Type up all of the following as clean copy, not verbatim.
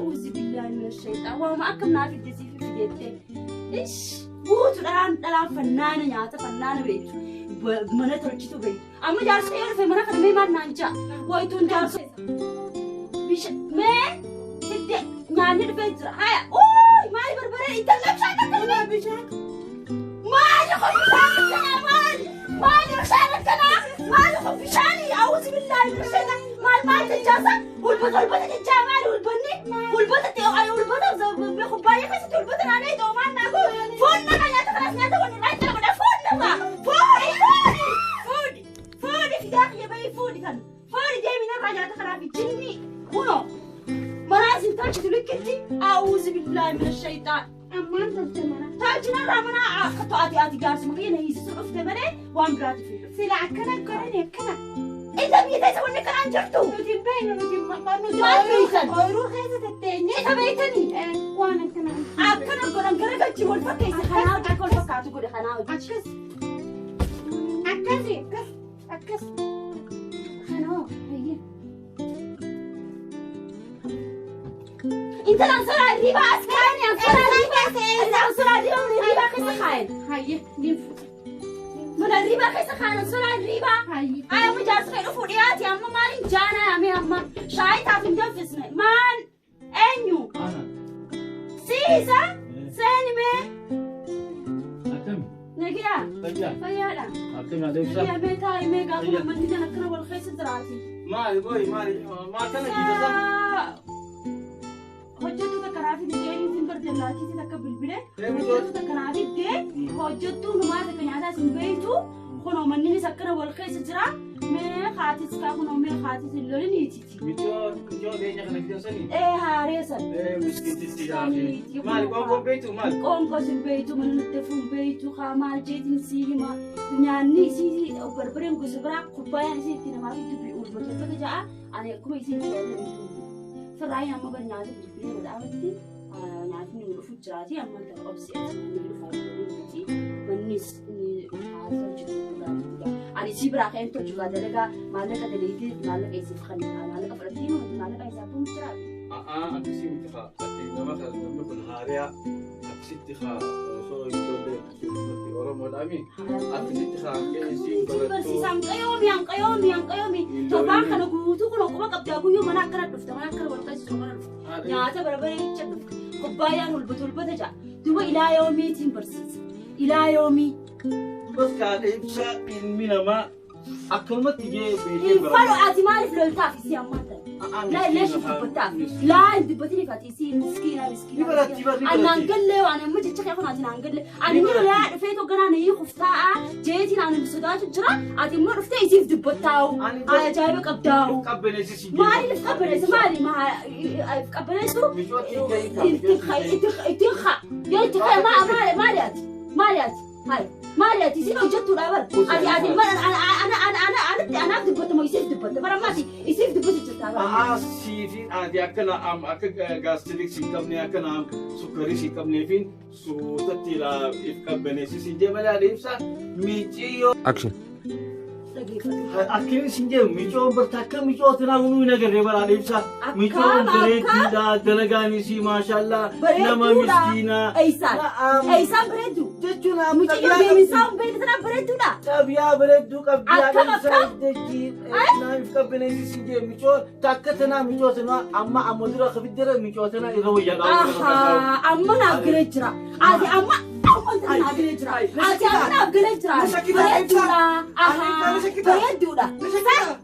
A'uuzi billaahi mina shayxaan. Waanuma akkam naa fidde siif fideette. Ish guutu dhalaan dhalaan fannaana nyaata fannaana beektu. Mana tolchitu beektu. Amma jaarsa yoo dhufe mana kana mee maal naan ja'a? Wayituun jaarsa. Bisha mee fidde nyaanni dhufee jira. Haya uuy maali barbaree intalli bishaan akka Bishaan. Maali kun bishaan akkanaa maali? Maali bishaan akkanaa? Maali kun bishaani? A'uuzi billaahi mina shayxaan. Maal maal jechaasa? Hulbata hulbata jechaa maali hulbanni? Hulbata ta'e hulbata kubbaayyaa keessatti hulbata naannoo ta'u maal naa kun? Foon nama nyaata kanas nyaata wani irraa itti godha foon nama. Fooni fooni fooni fooni fidaa kiyya bahii fooni kan fooni deemi narraa nyaata kanaaf jinni kunoo manaa isin tolchitu likkitti a'uuzi billaahi mina shayxaan. Ammaan tolche mana. Tolchinarraa mana akka to'ati ati jaarsuma kiyya na hiisisuu dhufte malee waan biraatiif hin dhufne. Sila akkana godhani akkana. Inta biyya teessa wanni akkanaan jirtu. Nuti hin beeknu nuti nuti Maal beektan? ooyiruu keessa tetteenye. Isa beektanii? Waan akkana. Akkana godhan garagalchi wal fakkeessa kanaa hojii akka wal fakkaatu godhe kanaa hojii. Akkas. Akkasi akkas akkas. Kanoo hayyee. Intala ansoolaa hirribaa as kaa'anii ansoolaa hirribaa. Intala ansoolaa hirribaa mana hirribaa keessa kaa'an. Hayyee ni fuudha. Mana hirribaa keessa kaa'an ansoolaa hirribaa. Hayyee. Ay amma jaarsa kee dhufuu dhiyaate amma maaliin jaanaa yaame amma shaayii taatu hin danfisne maal eenyu Ana. siisa seeni mee Akkami? nagiyaa Fayyaa. fayyaadha. Akkami haadha ibsaa? Nagiyaa mee taa'i mee gaafa Fayyaa. manni kan akkana wal keessa jiraati. Maali qoyi maali? Maal kana jiitasa? Hojjettu takka naa fidde eenyuutiin barjallaatiitiin takka bilbile. Eeguutu. Hojjettu takka naa fidde hojjettuu numaa takka nyaataa isin beeytu kunoo manninis akkana wal keessa jira. Mee haatis kaa kunoo mee haatis hin loliniitiiti. Michoo michoo leenya kana fidan sanii? Ee haareessan. Ee miskiititti yaafii. Maali qoonqoon beektu maali? Qoonqoo sin beeytu mana nutti fuun beeytu haa maal jeetiin sii hima. Nyaanni isii barbareen gosa biraa kubbaayaan isii itti namaa fiddu ulfatolfata ja'a ani akkuma isii itti yaadatu. Firraayin amma bar nyaata bilbilee badhaafatti nyaatni nu dhufu jiraati amma intala obsi ati manni dhufaa jiru miti mannis ni haasa hojjetu gaarii ani sii biraa ka'een tolchu gaa dalagaa maallaqa daleetee maallaqa isiif kan maallaqa fudhattee maallaqa isaaf kun jiraati. A'aa akkasii miti haa. Ati nama kana namni kun haariyaa akkasitti haa osoo hin tolle nuti Oromoodhaami. Akkasitti haa akka isiin barattu. Barsiisaan qayoomi an qayoomi an qayoomi torbaan kana guutuu kun quba qabdaa guyyuu mana akkana dhufte mana akkana wal qaisisu mana dhufte nyaata barbaree bicha dhufte kubbaayaan hulbata hulbata ja'a duba ilaa yoomiitiin barsiisa ilaa yoomii Bas kaadha ibsaa ilmi namaa akkanumatti jee beekee hin fadhu barata. ati maaliif loltaaf isii ammaan tana laa leeshi dubbattaaf laa hin dubbatiniif ati isii miskiina miskiina Ni baratti, ni baratti. Ani naan gallee waan amma jecha kee kun ati naan gallee ani ni lolaa dhufee tokko naan hiikuuf taa'a jeetiin ani sodaatu jira ati immoo dhuftee isiif dubbattaa'u Ani ajaa'iba qabdaa'u. Qabbaneessi si Maaliif qabbaneessu maali maaliif qabbaneessu ittiin haa yoo itti haa maali maali ati maali ati maali maali ati isin hojjettuudha bar ati ati mana ana ana ana ana anatti anaaf dubbatta moo isiif dubbatta bara maati isiif dubbatu jirta bar. A'aa siifiin ati akka naam akka gaastiriik si qabne akka naam sukkarii si qabnee fi suutatti if qabbaneessi si jee malee adeemsa miiciyyoo. Action. Dhageeffadhu. Akkin isin jee miicoo barta akka miicoo tanaa hunuu hin agarree bara adeemsa. Miicoo Akkaam, bareedduudha dalagaan isii maashaallah nama Bareedduudha. miskiinaa. Eeysaan Na'am. eeysaan bareeddu Jechuun mucayyoo deemisaa hin beekne tanaan bareedduudha. Xabiyaa bareedduu qabdi Akkam, adeemsa akkam? jechi naaf qabbaneessi si jee miicoo takka tanaa miicoo tanaa amma amma dura kabiddara miicoo tanaa irra wayyaa Ahaa, amma naaf galee jira. Ati amma amma naaf galee jira. Ati amma naaf galee jira. Bareedduudha. Ahaa, bareedduudha.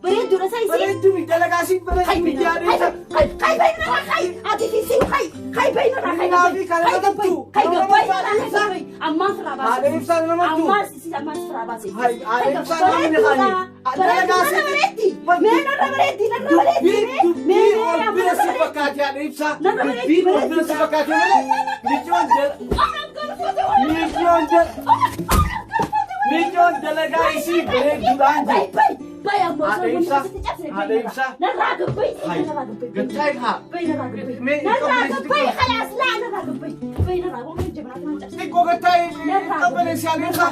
Bareedduudha sa isii. Bareedduu mi dalagaa si bareedduu mi adeemsa. Kai kai bainarraa kai ati fi siin kai kai bainarraa kai kai gabbai kai gabbai kai gabbai ammaan firaa baase. Adeemsa namattu. Ammaan si ammaan firaa baase. Hai, adeemsa namni hani. Bareedduudha narra bareeddi. Mee narra bareeddi narra bareeddi. Dubbii dubbii ol bira si fakkaate adeemsa. Dubbii ol bira si fakkaate malee miicoon miicoon miicoon dalagaa isii bareedduudhaan jiru. Adeemsa adeemsa. Gattaa haa. Mee gattaa qabbaneessi haadha ibsaa.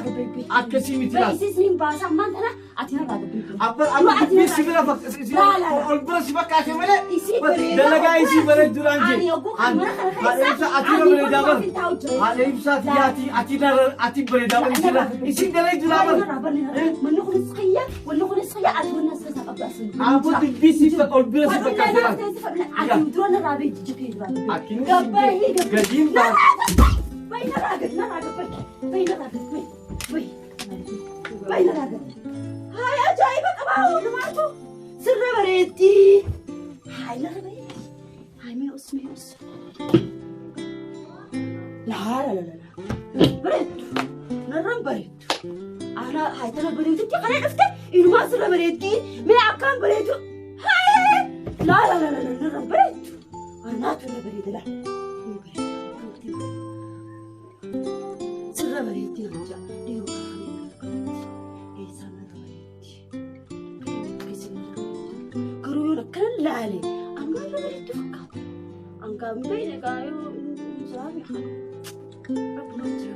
Akkasii miti laal. Isiis niin baasa ammaan tana ati narraa gabbii. Abba amma dubbii si bira ol bira si fakkaate malee Isii bareedaa dalagaa isii bareedduudhaan jee. Ani yogguu kan mana kana Haadha keessa ibsaa ati ani na bareedaa waan bar. ofiin taa'u jira. Haadha ibsaa ati ati narra ati bareedaa bar isiin dalagaa bar. Manni kunis xiyya, wanni kunis xiyya, ati wanni as keessaa qabdu as hin jiru. Abbo dubbii si ol bira si fakkaate laal. Ati dura narraa bee jijjiiree dura. Akkini Gabbaayii gabbaayii. gadiin baas. Bayi narraa gad narraa gad bayi. Bayi narraa gad bayi. Bayi. Bayi narraa gad. Hayi ajaa'iba qabaa oolumaatu sirra bareeddii. Hayi narra bareeddii. Hayi mee os mee os. Laa la la la la. Bareeddu. Narraan bareeddu. Ana hayi tana bareedutti kana dhufte inumaa sirra bareeddii. Mee akkaan bareedu. Hayi laa la la la la narraan bareeddu. Anaatu irra bareeda laa. Ni bareeda. Sirra bareeddii nama jaa. Dhiiroo kaafamee kanatti. Eessaan narra bareeddi. Akkasii narra bareeddi. Garuu yoon akkana laale amma irra bareeddu fakkaata. Angaa hin beekne gaa yoo silaa beekan. Rabbuma jira.